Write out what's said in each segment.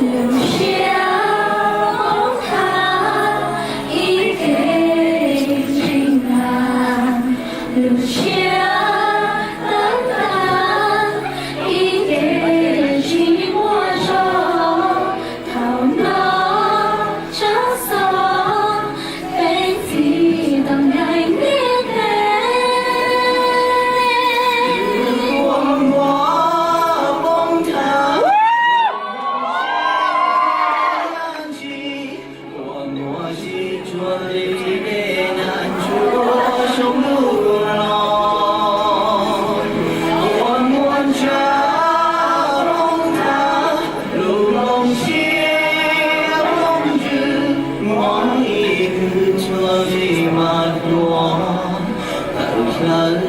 Lub siab poob tag ib ke ntseeg na, lub siab tawv tag ib ke tsis muaj zog. Thaum no tsab xov peb txiv tau ncaim niam tes. Ua npua poob tag, ua npua tsis cuag li dej nag ntsuab xyoo ntuj los. Ua npua ntshav poob tag, lub loog siab poob ntsws, mob ib hwj txhua li mas hluas tawm hlawv.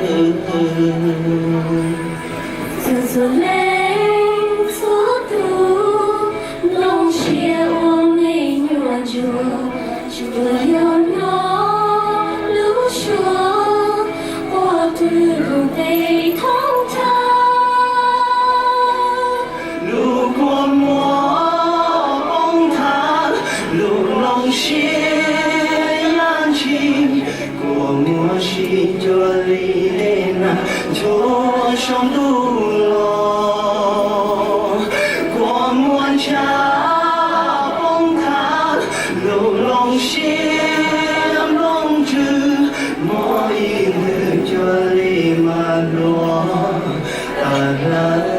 Txhua txhua leej txhua tus, nplooj siab ua me nyuam ntsuag, tsuas yog hnov lub suab quaj twb lub npe thoob tag. Lub kua muag poob tag, lub loog siab yaj ntshis, kua muag sib cuag li dej nag ntsuab xyoo ntuj los. Kua muag ntshav poob tag, lub loog siab nplooj ntsws, mob ib hwj cuag li mas hluas tawm hlawv.